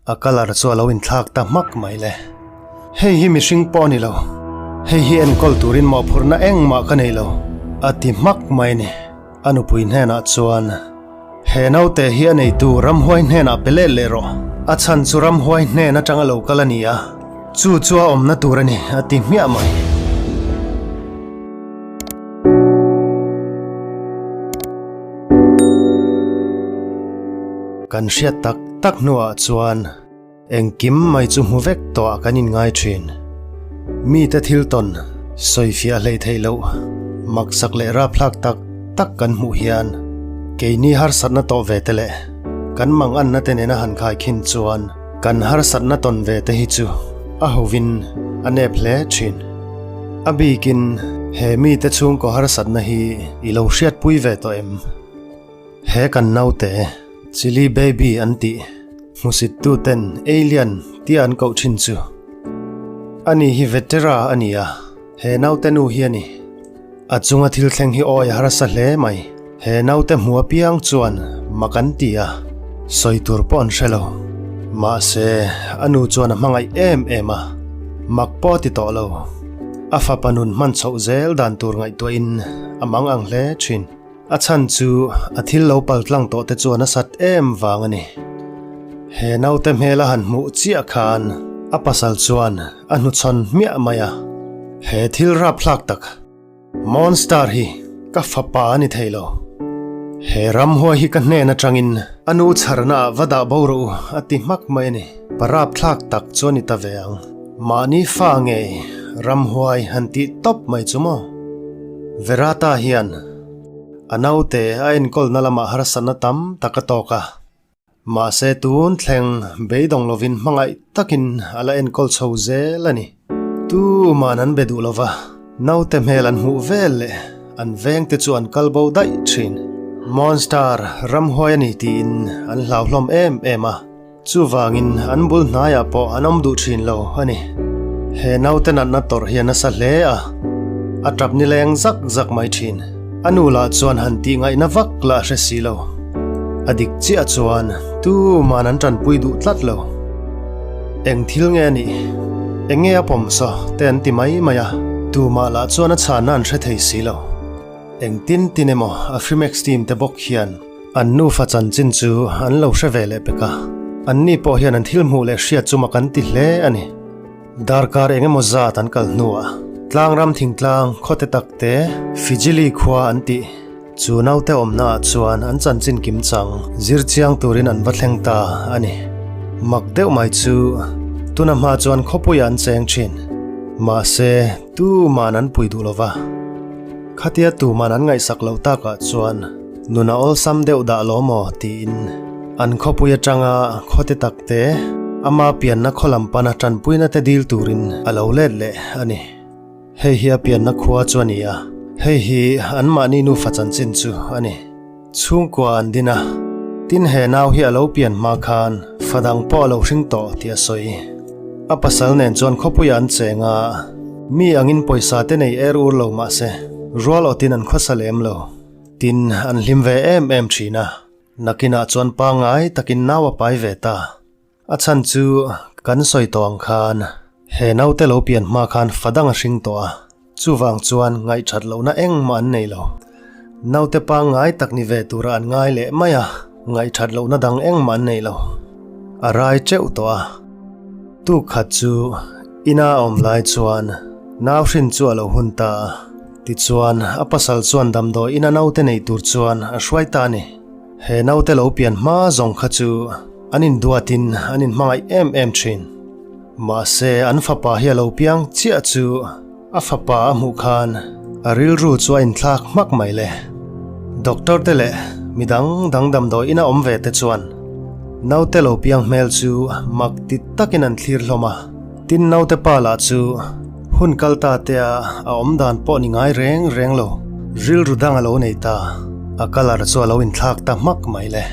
A colour chu a lo inthlak ta hmak mai le. Hei hi mihring pawh a ni lo, hei hi enkawl turin mawhphurhna engmah ka nei lo, a ti hmak mai a ni. A nupui hnenah chuan, He naute hi a neitu ramhuai hnenah pe let leh rawh, a chhan chu ramhuai hnen atanga lo kal a ni a, chu chu a awmna tur a ni, a ti hmiah mai. Kan hriat tak tak hnuah chuan engkim mai chu hmu vek tawh ah kan inngai thin. Mite thil tawn sawifiah hlei theih loh maksak leh rapthlak tak tak kan hmuh hian keini harsatna tawh ve te leh kan manganna te nena han khaikhin chuan kan harsatna tawn ve te hi chu a hovin a nep hle thin. A bikin he mite chhungkaw harsatna hi i lo hriatpui ve tawh em? He kan naute Chili Baby an tih hmusit tuten Alien tia an koh thin chu ani hi Vetera a ni a, he naute nu hi a ni. A chunga thil thleng hi awi a harsa hle mai. He naute hmu apiang chuan mak an ti a, sawi tur pawh an hre lo. Mahse, a nu chuan a hmangaih em em a, mak pawh a ti tawh lo. A fapa nun hman chhoh zel dan tur ngaihtuahin a mang ang hle thin. A chhan chu a thil lo pal tlang tawh te chuan a sat em vang a ni. He naute hmel a han hmuh chiah khan a pasal chuan a hnuchhawn hmiah mai a, He thil rapthlak tak Monster hi ka fapa a ni thei lo. He ramhuai hi ka hnen atangin a nu chharna ah va dah bo rawh u a ti hmak mai a ni. Pa rapthlak tak chu a ni ta ve ang. Mahni fa ngei ramhuai han tih tawp mai chu maw? Verata hian a naute a enkawlna lamah harsatna tam tak a tawk a. Mahse tun thleng beidawng lovin hmangaih takin a la enkawl chho zel a ni. Tuman an be duh lova, naute hmel an hmuh vel leh an vengte chu an kal bo daih thin. Monster ramhuai a ni tiin an hlauhlawm em em a. Chuvangin an bul hnaiah pawh an awm duh thin lo a ni. He naute natna tawrh hi a nasa hle a, a tap nileng zak zak mai thin. A nu lah chuan han tih ngaihna vak lah a hre si lo. A dik chiah chuan tuman an tanpui duh tlat lo. Eng thil nge a nih? Eng nge a pawm saw? te an ti mai mai a, tumah lah chuan a chhanna an hre thei si lo. Eng tin tin emaw Afrimax team te bawk hian an nufa chanchin chu an lo hre ve leh pek a, anni pawh hian an thil hmuh leh hriat chu mak an ti hle a ni. Darkar eng emaw zat an kal hnuah tlangram thingtlang khawte takte Fijili khua an tih chu naute awmnaah chuan an chanchin kim chang zir chiang turin an va thleng ta a ni. Mak deuh mai chu tuna hma chuan khawpuiah an cheng thin. Mahse, tuman an pui duh lova. Khatia tuman an ngaihsak loh takah chuan nun a awlsam deuh dah lo maw tiin an khawpui atanga khawte takte ama pianna khaw lam pana tanpuina te dil turin a lo let leh a ni. Hei hi a pianna khua chu a ni a, hei hi anmahni nufa chanchin chu a ni. Chhungkua an din a, tin he nau hi a lo pian hma khan fa dang pawh a lo hring tawh tih a sawi. A pasal nen chuan khawpuiah an cheng a, mi angin pawisa te nei er ur lo mah se, rual awtin an khawsa lem lo. Tin, an hlim ve em em thin a, nakinah chuan pangngai takin nau a pai ve ta. A chhan chu kan sawi tawh ang khan he naute lo pian hma khan fa dang a hring tawh a, chuvang chuan ngaihthat lohna engmah an nei lo. Naute pangngai tak ni ve tura an ngai leh mai a, ngaihthat lohna dang engmah an nei lo. A rai teuh tawh a. Tuk khat chu ina a awm lai chuan nau hrin chu a lo hun ta a, tichuan a pasal chuan damdawi ina naute nei tur chuan a hruai ta a ni. He naute lo pian hma zawng kha chu an induatin an inhmangaih em em thin. Mahse an fapa hi a lo piang chiah chu a fapa a hmuh khan a rilru chu a inthlak hmak mai le. Doctor te leh midang dang damdawi ina awm ve te chuan naute lo piang hmel chu mak ti takin an thlir hlawm a. Tin naute pa lah chu hun kal ta te a a awm dan pawh ni ngai reng reng lo, rilru dang a lo nei ta, a colour chu a lo inthlak ta hmak mai le.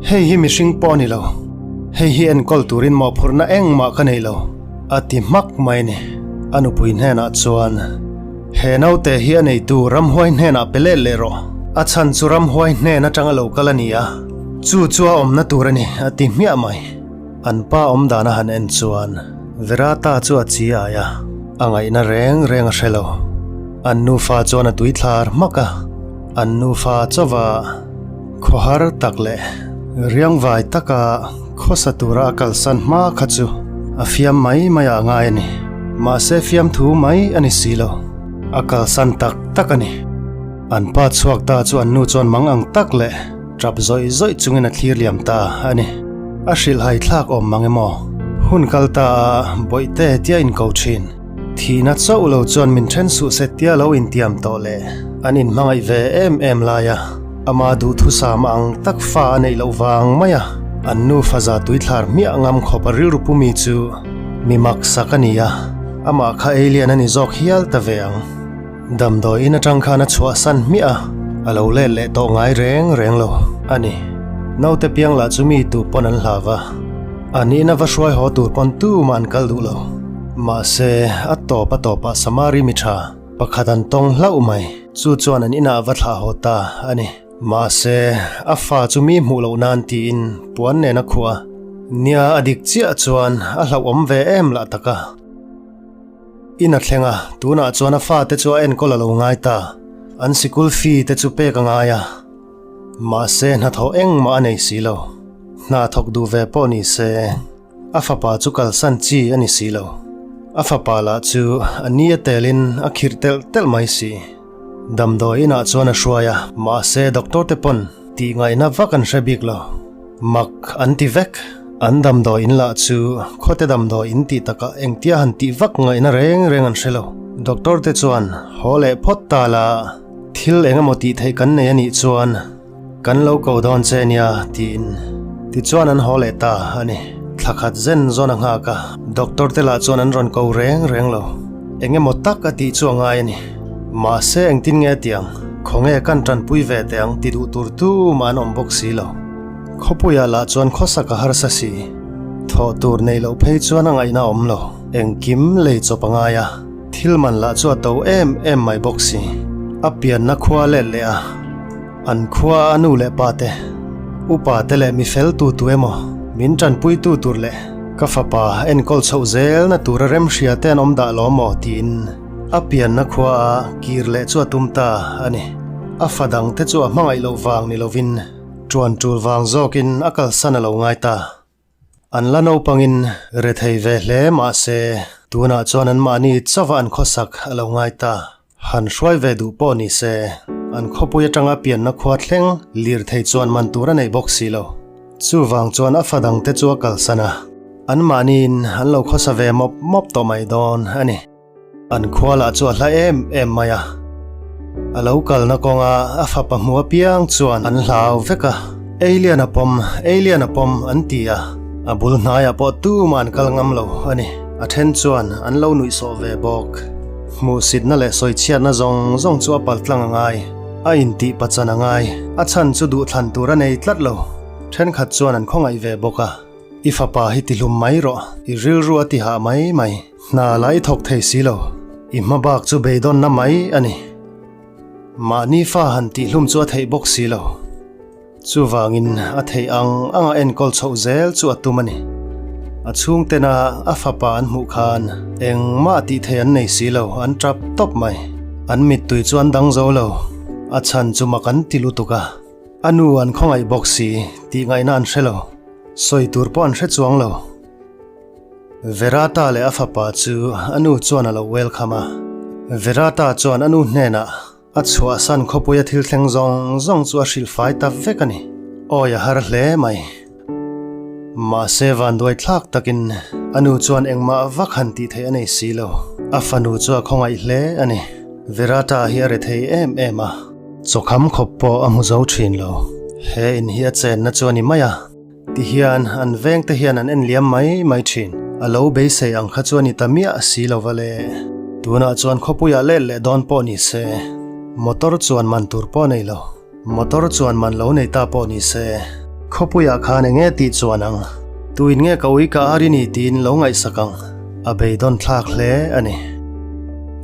Hei hi mihring pawh a ni lo, hei hi enkawl turin mawhphurhna engmah ka nei lo, a ti hmak mai a ni. A nupui hnenah chuan, He naute hi a neitu ramhuai hnenah pe let leh rawh, a chhan chu ramhuai hnen atanga lo kal a ni a, chu chu a awmna tur a ni, a ti hmiah mai. An pa awm dan a han en chuan Verata chu a chi ai a, a ngaihna reng reng a hre lo. An nufa chuan a tui thlar hmak a, an nufa chauva khawhar tak leh riangvai taka khawsa tura a kalsan hma kha chu a fiam mai mai ah a ngai a ni. Mahse fiamthu mai a ni si lo, a kalsan tak tak a ni. An pa chhuak ta chu an nu chuan mang ang tak leh Tap zawih zawih chungin a thlir liam ta a ni. A hrilhhai thlak awm mang emaw? Hun kal ta a, Bawihte tia inko thin. Thihna chauh lo chuan min then suh se tia lo intiam tawh le. An inhmangaih ve em em lai a, ama duhthusam ang tak fa a neih loh vang mai a, an nufa za tuithlar hmiah ngam khawp a rilru pumi chu mi maksak a ni a, amah kha alien a ni zawk hial ta ve ang. Damdawi in atang khan a chhuahsan hmiah a, a lo let leh tawh ngai reng reng lo a ni. Naute piang lah chu mi tu pawn an hlau va, a nihna va hruai haw tur pawn tumah an kal duh lo. Mahse, a tawp a tawpah Samari mi tha pakhat an tawng hlauh mai, chu chuan an inah a va thlah haw ta a ni. Mahse, a fa chu mi hmuh loh nan tiin puan nen a khuah a, nia a dik chiah chuan a hlauhawm ve em lah tak a. In a thleng a, tunah chuan a fate chu a enkawl a lo ngai ta. An sikul fee te chu pek a ngai a, mahse hnathawh engmah a nei si lo. Hna thawk duh ve pawh ni se, a fapa chu kalsan chi a ni si lo. A fapa lah chu a ni a telin a khirh telh telh mai si. Damdawi inah chuan a hruai a, mahse doctor te pawn tih ngaihna vak an hre bik lo. Mak an ti vek. An damdawi in lah chu khawte damdawi in tih takah engtia han tih vak ngaihna reng reng an hre lo. Doctor te chuan haw leh phawt ta la, thil eng emaw tih theih kan nei a nih chuan kan lo ko dawn che nia tiin tichuan an haw leh ta a ni. Thla khat zen zawn a nghak a, doctor te lah chuan an rawn ko reng reng lo. Eng emaw tak a tih chu a ngai a ni. Mahse engtin nge tiang, khawnge kan tanpui ve teh ang ti duh tur tumah an awm bawk si lo. Khawpuiah lah chuan khawsak a harsa si. Thawh tur nei loh phei chuan a ngaihna a awm lo. Engkim lei chawp a ngai a, thil man lah chu a to em em mai bawk si. A pianna khua let leh a, an khua a nu leh pa te, upa te leh mi fel tu tu emaw min tanpui tu tur leh ka fapa enkawl chhoh zelna tura remhria te an awm dah lo maw tiin a pianna khua a kir leh chu a tum ta a ni. A fa dang te chu a hmangaih loh vang ni lovin Ṭuan ṭul vang zawkin a kalsan a lo ngai ta. An la naupangin rethei ve hle mah se, tunah chuan anmahni chauha an khawsak a lo ngai ta. Han hruai ve duh pawh ni se, an khawpui atanga pianna khua thleng lirthei chuan man tur a nei bawk si lo. Chuvang chuan a fa dangte chu a kalsan a, anmahniin an lo khawsa ve mawp mawp tawh mai dawn a ni. An khua lah chu a hla em em mai a, a lo kalna kawnga a fapa hmu apiang chuan an hlau vek a, Alien a pawm, Alien a pawm an ti a, a bul hnaiah pawh tumah an kal ngam lo a ni. A then chuan an lo nuihsawh ve bawk. Hmuhsitna leh sawichhiatna zawng zawng chu a paltlang a ngai, a intih pachan a ngai, a chhan chu duhthlan tur a nei tlat lo. Thenkhat chuan an khawngaih ve bawk a, I fapa hi tihlum mai rawh, i rilru a tihah mai mai. Hna la i thawk thei si lo, i hma bak chu beidawnna mai a ni. Mahni fa han tihhlum chu a theih bawk si lo. Chuvangin a theih ang anga enkawl chhoh zel chu a tum a ni. A chhungtena a fapa an hmuh khan engmah tih thei an nei si lo, an tap tawp mai. An mittui chu an dang zo lo, a chhan chu mak an ti lutuk a. A nu an khawngaih bawk si tih ngaihna an hre lo, sawi tur pawh an hre chuang lo. Verata leh a fapa chu a nu chuan a lo welcome a. Verata chuan a nu hnenah a chhuahsan khawpuia thil thleng zawng zawng chu a hrilh fai ta vek a ni. Awi a har hle mai. Mahse vanduai thlak takin a nu chuan engmah vak han tih theih a nei si lo. A fanu chu a khawngaih hle a ni. Verata hi a rethei em em a. Chawkham khawp pawh a hmu zo thin lo. He in hi a chenna chu a ni mai a. Ti hian an veng te hian an en liam mai mai thin. A lo beisei ang kha chu a ni ta miah si lo va le. Tunah chuan khawpuiah let leh dawn pawh ni se, motor chuan man tur pawh nei lo. Motor chuan man lo nei ta pawh ni se, khawpuiah khan eng nge tih chuan ang? Tuin nge ka ui ka ar i ni tiin lo ngaihsak ang? A beidawn thlak hle a ni.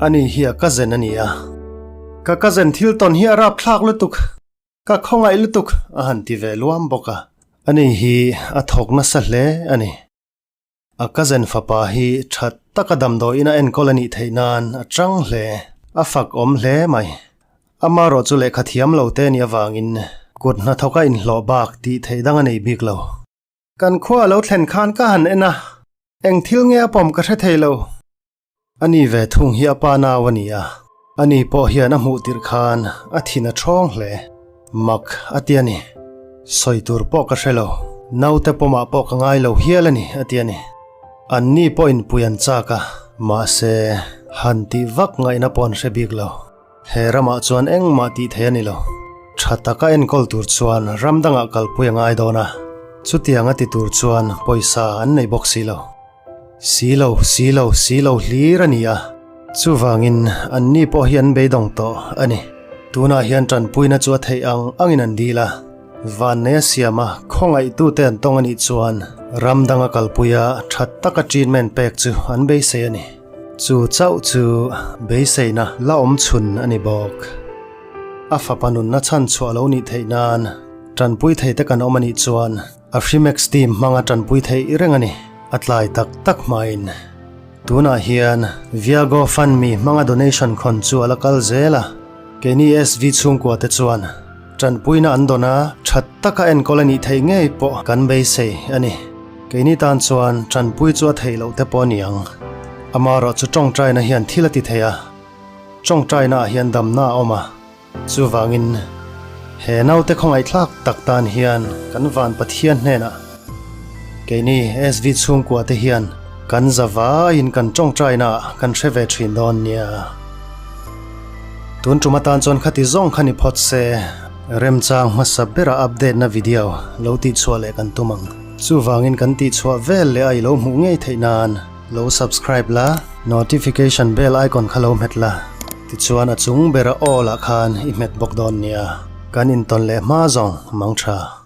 Ani hi a cousin a ni a. Ka cousin thil tawn hi a rapthlak lutuk. Ka khawngaih lutuk a han ti ve luam bawk a, ani hi a thawk nasa hle a ni. A cousin fapa hi tha taka damdawiin a enkawl a nih theih nan a chang hle. A fak awm hle mai. Amarawh chu lehkha thiam lo te nih avangin kut hnathawka inhlawh bak tih theih dang a nei bik lo. Kan khua a lo thlen khan ka han en a, eng thil nge a pawm ka hre thei lo. A ni ve thung hi a pa nau a ni a, a ni pawh hian a hmuh tirh khan a thin a ṭhawng hle. Mak a ti a ni. Sawi tur pawh ka hre lo. Naute pawmah pawh ka ngai lo hial a ni a ti a ni. An ni pawhin pui an chak a, mahse han tih vak ngaihna pawh an hre bik lo. He ramah chuan engmah tih theih a ni lo. Tha taka enkawl tur chuan ram dangah kalpui a ngai dawn a, chutiang a ti tur chuan pawisa an nei bawk si lo. Si lo, si lo, si lo hlir a ni a, chuvangin anni pawh hi an beidawng tawh a ni. Tunah hian tanpuina chu a theih ang angin an dil a, vanneia siama khawngaihtute an tawng a nih chuan ram danga kalpuia tha taka treatment pek chu an beisei a ni. Chu chauh chu beiseina la awm chhun a ni bawk. A fapa nunna chhan chhuah lo nih theih nan tanpui thei te kan awm a nih chuan Afrimax team hmanga tanpui theih reng a ni. A tlai tak tak hmain. Tunah hian Viago Fund mi hmanga donation khawn chu a la kal zel a. Keini SV chhungkua te chuan tanpuina an dawn a, tha taka enkawl a nih theih ngei pawh kan beisei a ni. Keini tan chuan tanpui chu a theih loh te pawh a ni ang. Amaherawh chu tawngtaina hian thil a ti thei a, tawngtaina ah hian damna a awm a. Chuvangin he naute khawngaihthlak tak tan hian kan van Pathian hnenah keini SV chhungkua te hian kan za vaiin kan tawngtaina ah kan hre ve thin dawn nia. Tun tum atan chuan khati zawng kha ni phawt se, remchang hmasa bera update na video lo tihchhuah leh kan tum ang. Chuvangin kan tihchhuah vel leh a i lo hmuh ngei theih nan lo subscribe la, notification bell icon kha lo hmet la, tichuan a chung bera all ah khan i hmet bawk dawn nia. Kan intawn leh hma zawng mang tha.